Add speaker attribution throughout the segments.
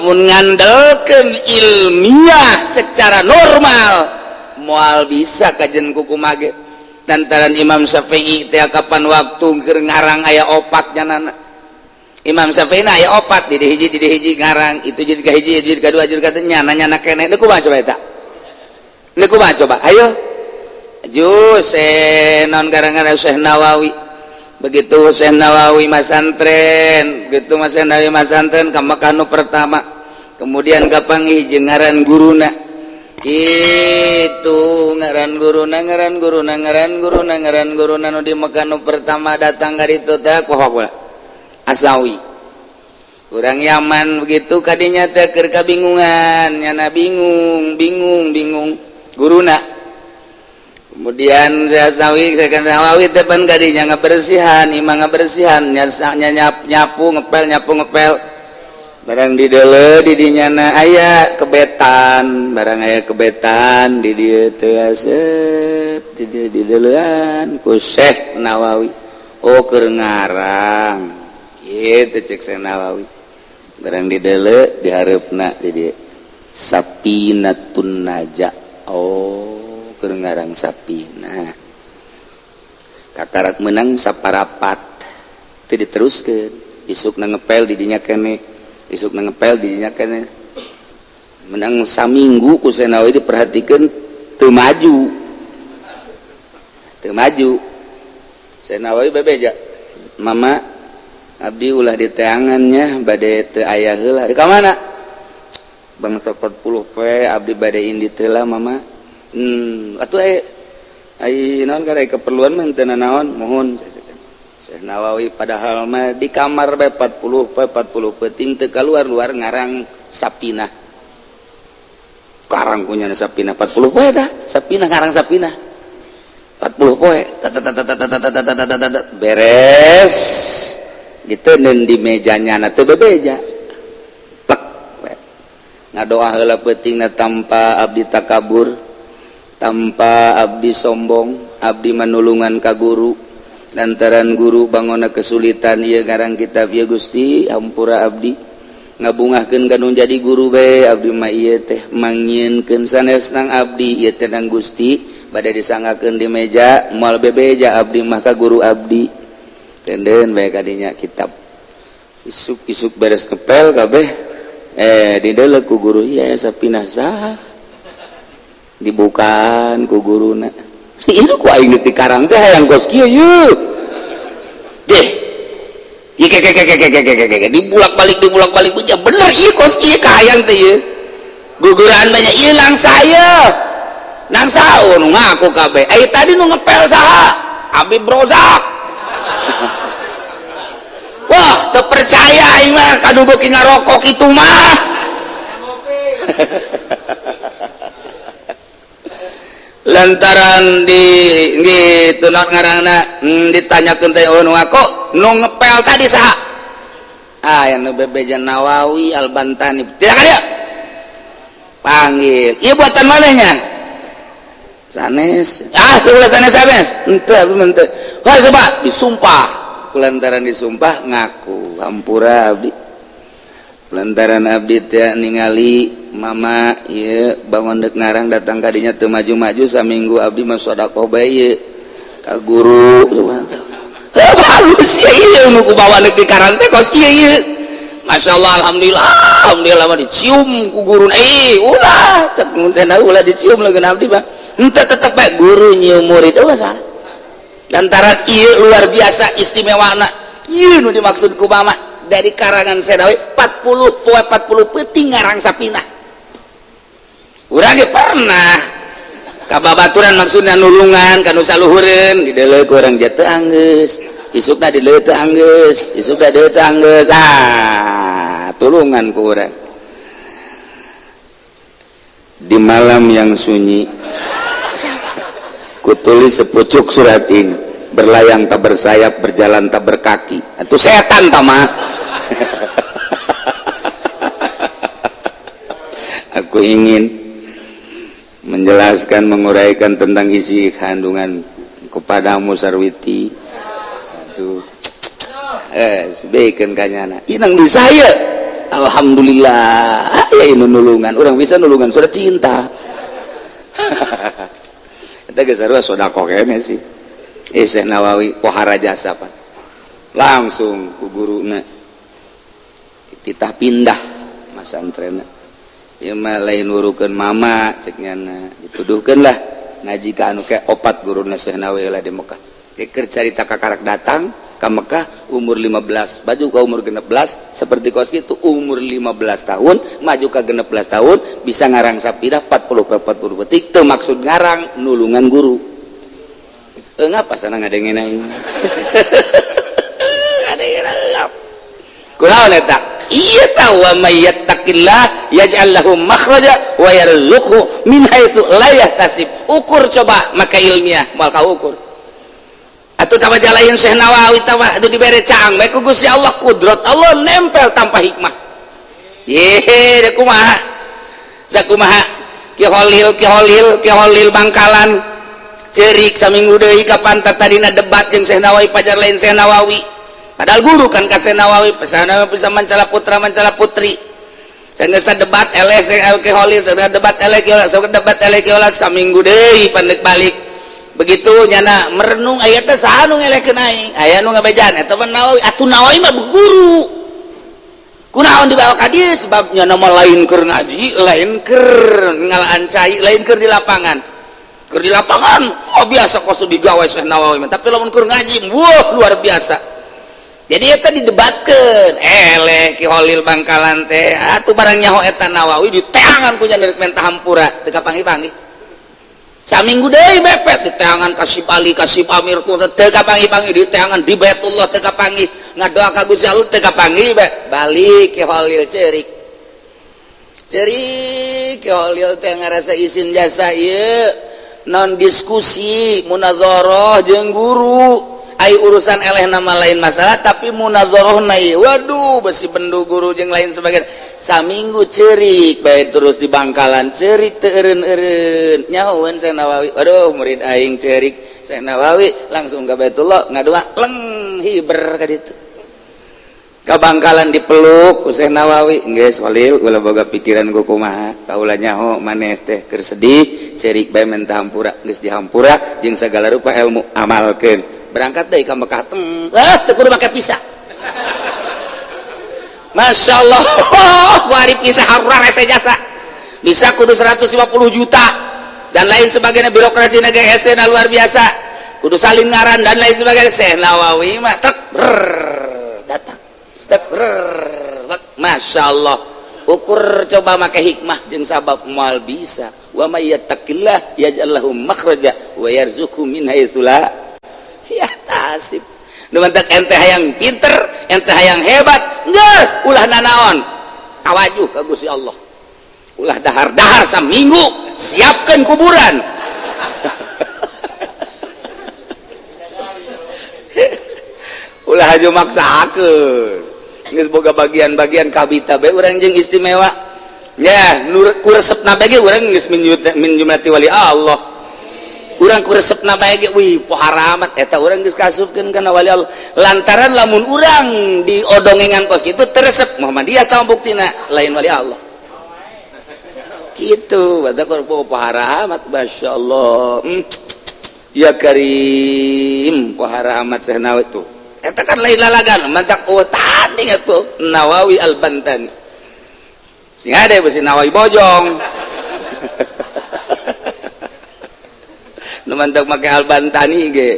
Speaker 1: Lamun ngandelkeun ilmiah secara normal moal bisa kajen kuku mage. Lantaran Imam Syafi'i teh kapan waktu keur ngarang aya opat nyanana. Imam Syafi'i na aya opat di hiji di hiji ngarang itu jadi ka hiji, jadi ka dua, jadi ka nyana nyana keneh. Deuk kumaha coba eta? Deuk kumaha coba? Ayo jus non garangan Syekh Nawawi. Begitu Syekh Nawawi masantren, begitu Mas Syekh Nawawi masantren ka Mekah nu pertama, kemudian kapanggih jeung ngaran guruna itu, ngaran guruna, ngaran guruna, ngaran guruna, ngaran guruna nu di Mekah nu pertama datang ka ditu teh kumaha? Asnawi, urang Yaman. Begitu kadinya teh keur kabingungan nyana, bingung bingung bingung guruna. Kemudian saya Asnawi, saya kan Nawawi teh pan kadinya ngabersihan imah, ngabersihan nyap, nyapu ngepel, nyapu ngepel, barang di dele di dinyana aya kebetan, barang aya kebetan di dieu teh asep di dieu di delean ku Syekh Nawawi. Oh, keur ngarang kitu cek Syekh Nawawi. Barang di dele di hareupna di dieu Sapinatun Naja. Oh, keur ngarang Sapina, kakarak menang saparapat teu diteruskeun. Isukna ngepel di dinya keneh, isuk ngepel dinya keneh, menang saminggu ku Syekh Nawawi diperhatikan teu maju, teu maju. Syekh Nawawi bebeja, "Mama, abdi ulah diteangannya, bade teu aya heula." "Di ka mana?" "Bangsa 40 poe abdi bade indit heula, Mama." Atuh ai naon kada keperluan mah teu naon." "Mohon." Syekh Nawawi padahal mah di kamar bae 40 poe 40 peuting teu keluar-luar ngarang Sapinah. Karang punya Sapinah 40 poe tah Sapinah, ngarang Sapinah 40 poe, beres diteundeun di mejanya na teu bebeja plek ngadoa heula peutingna, "Tanpa abdi takabur, tanpa abdi sombong, abdi manulungan ka guru lantaran guru bangona kesulitan ieu ngarang kitab. Ya Gusti, hampura abdi, ngabungahkeun ka nu jadi guru bae abdi mah. Ieu teh mangnyieunkeun sanes nang abdi, ieu teh nang Gusti, bade disanggakeun di meja. Moal bebeja abdi mah ka guru abdi." Tenden bae kadinya kitab. Isuk-isuk beres ngepel kabeh, didelek ku guru, "Ya, Sapinah saha?" Dibukaan ku guruna, "Ieu ku aing di karang teh hayang kos kieu yeuh deh." Ieu ke ke ke ke ke ke ke dibulak-balik, dibulak-balik, bener ieu kos kieu kahayang teh ieu guguran banyak ieu langsa ieu nangsa. Oh, nu ngaku kabeh. "Ai tadi nu ngepel saha?" "Habib Rozak." "Wah, teu percaya aing mah, kadu beuki ngarokok itu mah." Lantaran di gitu ngaranna, ditanyakeun teh, oh, nu ngaku nu ngepel tadi saha? Ah, yang nu bebeja Nawawi Albantani. Tidak ada panggil, "Iya, buatan manehnya?" "Sanes." "Ah, kulo sanes, sanes henteu, abdi mah henteu." "Wah, coba disumpah." Kulantaran disumpah ngaku, "Hampura abdi, lantaran abdi teh ningali mama ieu bangun dek ngarang, datang kadinya teu maju-maju saminggu, abdi mah sedekah bae ieu ka guru." "Bagus ya, ieu nu ku bawa deuk di karang teh kos ieu ieu. Masya Allah, alhamdulillah, alhamdulillah." Mah dicium ku guru. "Eh, ulah," cek mun, "ulah dicium leungeun abdi mah." "Henteu, tetep bae guru nyium murid oh masalah." Lantaran ieu luar biasa istimewana, ieu nu dimaksud ku mama dari karangan Sedawi 40 poe 40 peuting ngarang Sapina. Urang ge pernah kababaturan, maksudna nulungan kanu saluhureun, dideuleu ku urang teu anggeus, isukna dideuleu teu anggeus, isukna dideuleu teu anggeus. Ah, tulungan ku urang. Di malam yang sunyi kutulis sepucuk surat ini, berlayang tak bersayap, berjalan tak berkaki. Itu setan tama. Aku ingin menjelaskan, menguraikan tentang isi kandungan kepadamu, Sarwiti. Aduh, beken kanyana inang di saya. Alhamdulillah ya, ini nulungan orang bisa nulungan sudah cinta. Eta geus sarua sedekah kene sih. Eh, Syekh Nawawi pohara jasa, Pak. Langsung ku guruna titah pindah masantrenna. Ieu mah lain nurukeun mama cek nyana, dituduhkeun lah ngaji ka anu ke opat guruna Syekh Nawawi lah di Mekah. Keur carita kakarak datang ke Mekah umur 15 baju ke umur 16, seperti kos gitu, umur 15 tahun maju ke 16 tahun bisa ngarang sapidah 40 40 petik. Teu maksud ngarang, nulungan guru. Eh, ngapa sana ngadengin aing ngadengin kunaon eta? Iya, tahu wa may yattaqillah yaj'al lahu makhraja wa yarzuqhu min haitsu la yahtasib. Ukur coba maka ilmiah moal kaukur atau tambah jalain Syekh Nawawi tambah itu dibere caang bae ku Gusti Allah, kudrat Allah nempel tanpa hikmah. Ye de kumaha sakumaha Ki Holil, Ki Holil, Ki Holil Bangkalan cerik saminggu deui ka pantat. Tadina debat jeung Syekh Nawawi, pajar lain Syekh Nawawi, padahal guru kan ka Syekh Nawawi. Pesana bisa mancala putra, mancala putri. Sanggeus debat eleh Ki Holil, debat eleh Ki Holil, debat eleh Ki Holil, saminggu deui pandek balik begitu nyana merenung, aya teh saha nu ngelehkeun aing, aya nu ngabejaan eta mah Nawawi. Atuh Nawawi mah guru, kunaon dibawa ka dieu? Sebab nyana mah lain keur ngaji, lain keur ngalaan cai, lain keur di lapangan. Keur di lapangan, oh, biasa kos digawe Syekh Nawawi mah, tapi lamun keur ngaji, wah, luar biasa. Jadi eta didebatkeun eleh Ki Holil Bangkalan teh. Atuh barang nyaho eta Nawawi, diteangan ku nya menta hampura, teu kapanggih-panggih. Saminggu deui mepet, diteangan ka si Ali, ka si Amir, teu kapanggih-panggih. Diteangan di Baitullah, teu kapanggih. Ngadoa ka Gusti Allah, teu kapanggih. Balik Ki Holil cerik cerik. Ki Holil teh ngarasa isin jasa ieu non diskusi munazarah jeung guru. Ai urusan eleh nama lain masalah, tapi munazarah ieu, waduh, besi bendu guru jeung lain sebagainya. Saminggu cerik bae terus di Bangkalan, cerik teu eureun-eureun. Nyahoeun Syekh Nawawi, waduh, murid aing cerik. Syekh Nawawi langsung ke Baitullah ngadoa, leng, hiber ka ditu. Ka Bangkalan dipeluk ku Syekh Nawawi. "Geus Holil, ulah boga pikiran ku kumaha, kaula nyaho maneh teh keur sedih, cerik bae, menta hampura." Geus dihampura jeung segala rupa ilmu amalkeun, berangkat deui ka Mekah. Ah, teu kudu make visa. Masya Allah, ku ari visa harurese jasa bisa kudu 150 juta dan lain sebagainya, birokrasi negara hese luar biasa, kudu salin ngaran dan lain sebagainya. Syekh Nawawi mah tek datang tek brrr. Masya Allah, ukur coba make hikmah jeung sabab, moal bisa. Wa may yattaqillah yaj'al lahu makhraja wa yarzuqhu min haitsu la yahtasib. Nu mantak ente hayang pinter, ente hayang hebat, geus ulah nanaon, tawajuh ka Gusti Allah. Ulah dahar-dahar saminggu, siapkan kuburan. Ulah aja maksakeun, geus boga bagian-bagian kabita bae urang jeung istimewa ya. Nur ku resepna bae ge urang geus min jumlati wali Allah. Urang ku resepna bae ge, wih, pohara amat eta, urang geus kasupkeun kana wali Allah, lantaran lamun urang diodongengan kos kitu teresep Muhammadiyah tah buktina lain wali Allah kitu. Badak pohara amat, Masya Allah. Ya Karim, pohara amat Syekh Nawawi tuh. Eta kan lain lalagan, mantak oh tanding atuh Nawawi Al-Bantani. Sing ada besi Nawawi Bojong. Nu mantak make Al-Bantani ge.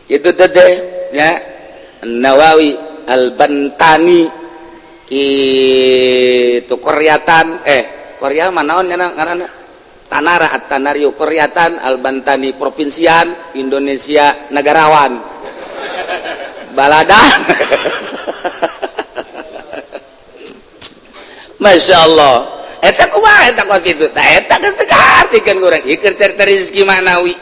Speaker 1: Kitu teh ya. Nawawi Al-Bantani kitu Koreatan, Korea mah naon ngaranna? Tanara At-Tanario Koreatan Al-Bantani Provinsian Indonesia Negarawan Baladan. Masya Allah, eta kumaha eta kos kitu tah, eta geus teu kaartikeun urang ieu keur carita rezeki maknawi.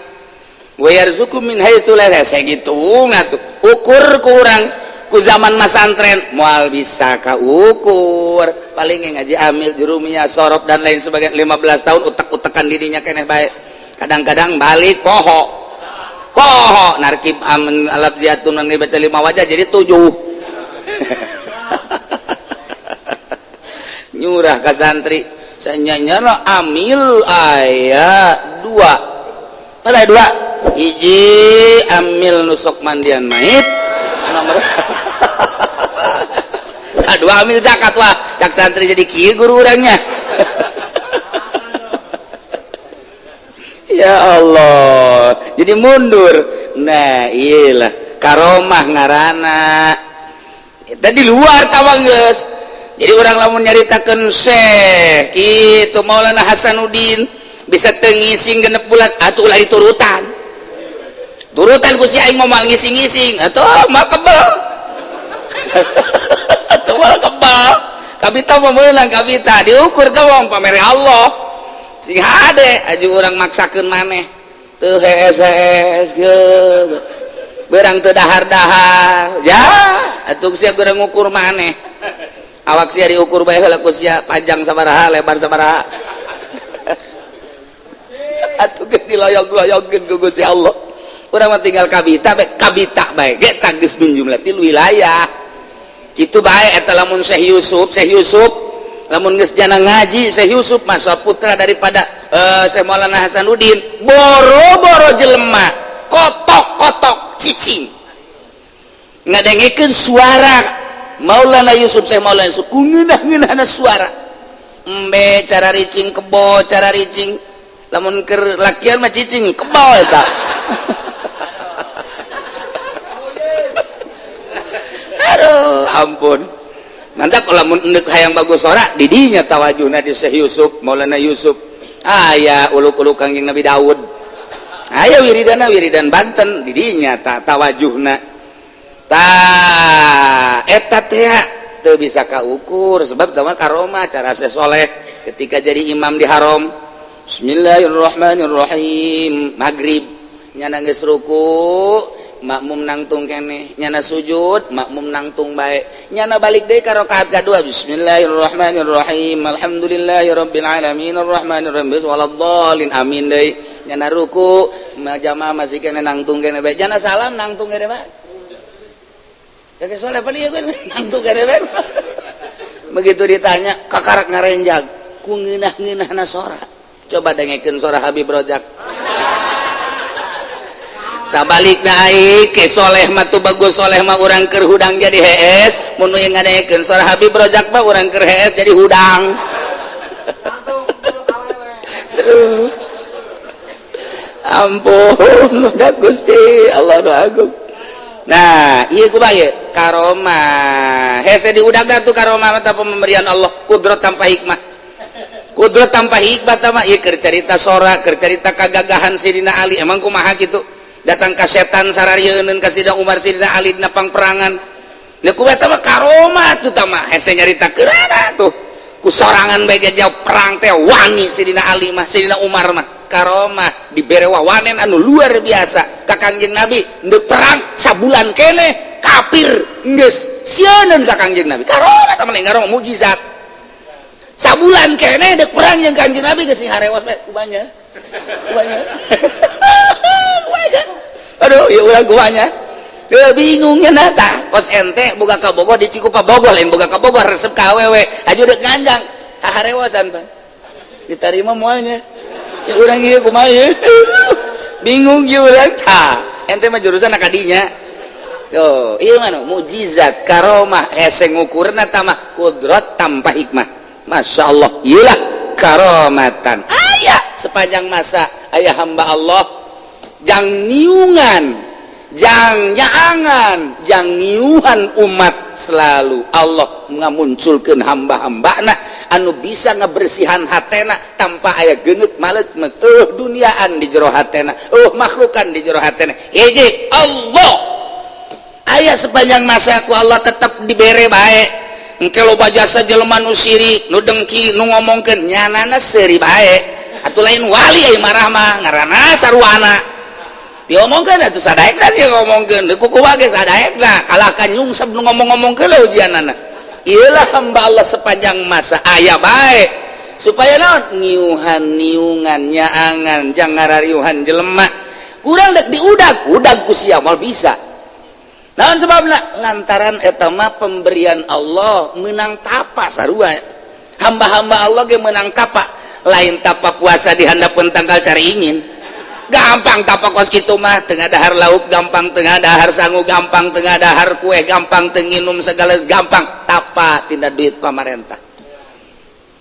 Speaker 1: Wa yarzuqu min haitsu la yahtasib gitu ngatuh ukur ku urang ku zaman masantren moal bisa kaukur. Paling ngaji amil jurumiyah sorof dan lain sebagainya 15 tahun utek-utekan dirinya keneh bae, kadang-kadang balik poho poho narkib amin alaf ziatun baca 5 wajah jadi 7. Nyurah ka santri sanyanya amil aya dua. Ada dua. Hiji amil nusok mandian mayit nomor dua amil zakat lah. Cak santri jadi kieu guru urangnya. Ya Allah, jadi mundur. Nah, iyalah karomah ngarana. Tadi luar tawang geus. Jadi orang lamun nyaritakeun Syekh kitu Maulana Hasanuddin bisa teu ngising 6 bulan atuh ulah diturutan. Turutan ku si aing moal ngising-ngising atuh mah kebel. Atuh mah kebel. Kabita mah meunang kabita diukur teh wong pamere Allah. Sing hade aju urang maksakeun maneh. Teu hees-hees geus. Berang teu dahar-dahar. Ya, atuh sia urang ngukur maneh. Awak sia diukur bae heula ku sia panjang sabaraha, lebar sabaraha. Atuh geus diloyog-loyogkeun ku Gusti Allah. Urang mah tinggal kabita bae, kabita bae ge tah geus min jumlatil wilayah. Kitu bae eta lamun Syekh Yusuf, Syekh Yusuf lamun geus jana ngaji Syekh Yusuf masa putra daripada Syekh Maulana Hasanuddin, boro-boro jelema, kotok-kotok cicing. Ngadengekeun suara Maulana Yusuf Syekh Maulana Yusuf ku ngeunah-ngeunahna suara. Embe cara ricing kebo, cara ricing. Lamun keur lakian mah cicing kebo eta. Aduh, ampun. Mantap lamun endek hayang bagus sora didinya tawajuhna di Syekh Yusuf, Maulana Yusuf. Aya uluk-uluk Kangjeng Nabi Daud. Aya wiridana wiridan Banten didinya tawajuhna. Ta eta teh teu bisa kaukur sebab tah karomah cara Syekh Soleh ketika jadi imam di haram. Bismillahirrahmanirrahim. Maghrib nyana geus ruku, makmum nangtung keneh, nyana sujud, makmum nangtung bae. Nyana balik deui ka rakaat kadua. Bismillahirrahmanirrahim. Alhamdulillahirabbil alamin arrahmanirrahim. Waladhdallin amin deui. Nyana ruku, jamaah masih keneh nangtung keneh bae. Nyana salam nangtung keneh bae. Kakek soleh paling ya nangtung keneh bae. Begitu ditanya kakarak ngarenjag ku ngeunah-ngeunahna sora. Coba dengekeun sora Habib Rojak. Sabalikna ai ke soleh mah tuh bagus soleh mah urang keur hudang jadi hees, mun nu ngadengekeun sora Habib Rojak mah urang keur hees jadi hudang. Ampun, udah Gusti Allah nu agung. Nah, ieu kumaha ieu? Karomah. Hese diudagna tuh karomah mah pemberian Allah, kudrat tanpa hikmah. Kudrat tanpa hikmah tah mah ieu keur carita sora, keur carita kagagahan Sidina Ali. Emang kumaha kitu? Datang ka setan sararieun ka Sidina Umar, Sidina Ali dina pangperangan. Nya kumaha tah mah karomah tuh tah mah hese nyaritakeun tuh. Ku sorangan bae ge jauh perang teh wani Sidina Ali mah, Sidina Umar mah. Karomah dibere wawanen anu luar biasa ka Kangjeng Nabi ndek perang sabulan keneh kafir geus sieun ka Kangjeng Nabi. Karomah tah mah lain karomah mukjizat. Sabulan keneh dek perang jeung Kangjeng Nabi geus harewas bae kubanya. Kubanya. Kubanya. Aduh, ya urang kubanya. Teu bingungnya na tah. Kos ente boga ka Bogor di Cikupa Bogor lain boga ka Bogor resep ka awewe. Aju dek nganjang. Harewasan pan. Ditarima moalnya. Ya urang ieu kumaha ieu? Bingung ieu urang tah. Ente mah jurusan kadinya. Yo, ieu mah mukjizat karomah hese ngukurna tah mah kudrat tanpa hikmah. Masya Allah, iyalah karomatan. Aya sepanjang masa ayah hamba Allah jang niungan, jang nyaangan, jang niuhan umat selalu Allah ngamunculkeun hamba-hambana anu bisa ngebersihan hatena tanpa aya geungeut maleut meuh duniaan di jero hatena, makhlukan di jero hatena. Hiji Allah. Aya sepanjang masa ku Allah tetap dibere bae. Engke loba jasa jelema nu sirik, nu dengki, nu ngomongkeun nyanana seuri bae. Atuh lain wali ai marah mah ngaranna sarwana. Diomongkeun atuh sadaekna sih ngomongkeun, ku kumaha ge sadaekna, kalahkan nyungsep nu ngomong-ngomongkeun lah ujianana. Ieulah hamba Allah sepanjang masa aya bae. Supaya naon ngiuhan niungan nyaangan jang ngarariuhan jelema. Kurang dek diudag, udag ku sia moal bisa. Naon sebabna? Lantaran eta mah pemberian Allah menang tapa sarua. Hamba-hamba Allah ge menang tapa, lain tapa puasa di handapeun tangkal caringin. Gampang tapa kos kitu mah, tengah dahar lauk gampang, tengah dahar sangu gampang, tengah dahar kue gampang, teu nginum segala gampang. Tapa tina duit pamarentah,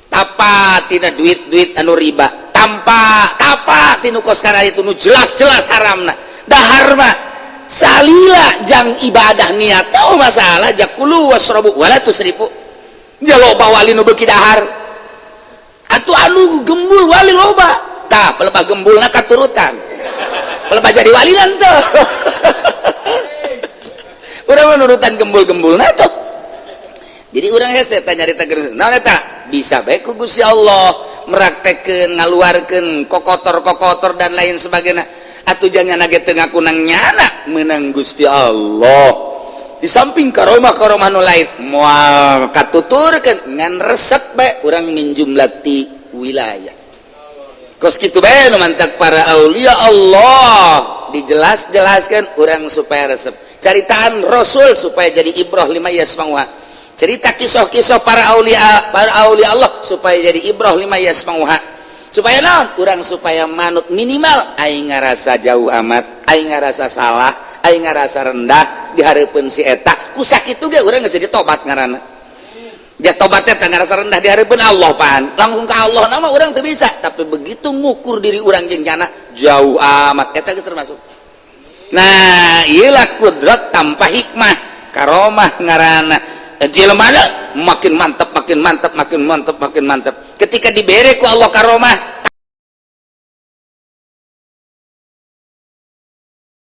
Speaker 1: tapa tina duit-duit anu riba, tanpa tapa tinu kos itu nu jelas-jelas haramna. Dahar mah salila jang ibadah niat. Oh, masalah jak kulu wasrobu wala tusrifu. Ya, loba wali nu beuki dahar atuh, anu gembul wali loba. Tah, pelebah gembulna katurutan, pelebah jadi wali tuh. Urang menurutan gembul-gembulna tuh. Jadi urang hese tanya nyarita naon eta bisa bae ku Gusti Allah meraktekeun, ngaluarkeun kokotor-kokotor dan lain sebagainya. Atuh jangan ge teu ngaku nang nyana menang Gusti Allah. Di samping karomah karomah nu lain moal katuturkeun, ngan resep bae urang min jumlati wilayah. Kos kitu bae nu mantak para aulia Allah dijelas-jelaskan urang supaya resep. Caritaan Rasul supaya jadi ibroh lima yasmauha, cerita kisah-kisah para aulia, para aulia Allah supaya jadi ibroh lima yasmauha, supaya naon? Urang supaya manut. Minimal aing ngarasa jauh amat, aing ngarasa salah, aing ngarasa rendah di hareupeun si eta, ku sakitu ge urang geus jadi tobat ngaranna. Ja tobatnya teh ngarasa rendah di hareupeun Allah pan langsung ke Allah nama urang teu bisa, tapi begitu ngukur diri urang jeung nyana jauh amat, eta geus termasuk. Nah, iyalah kudrat tanpa hikmah, karomah ngaranna. Jelema makin mantap, makin mantap, makin mantap, makin mantap ketika dibere ku Allah karomah.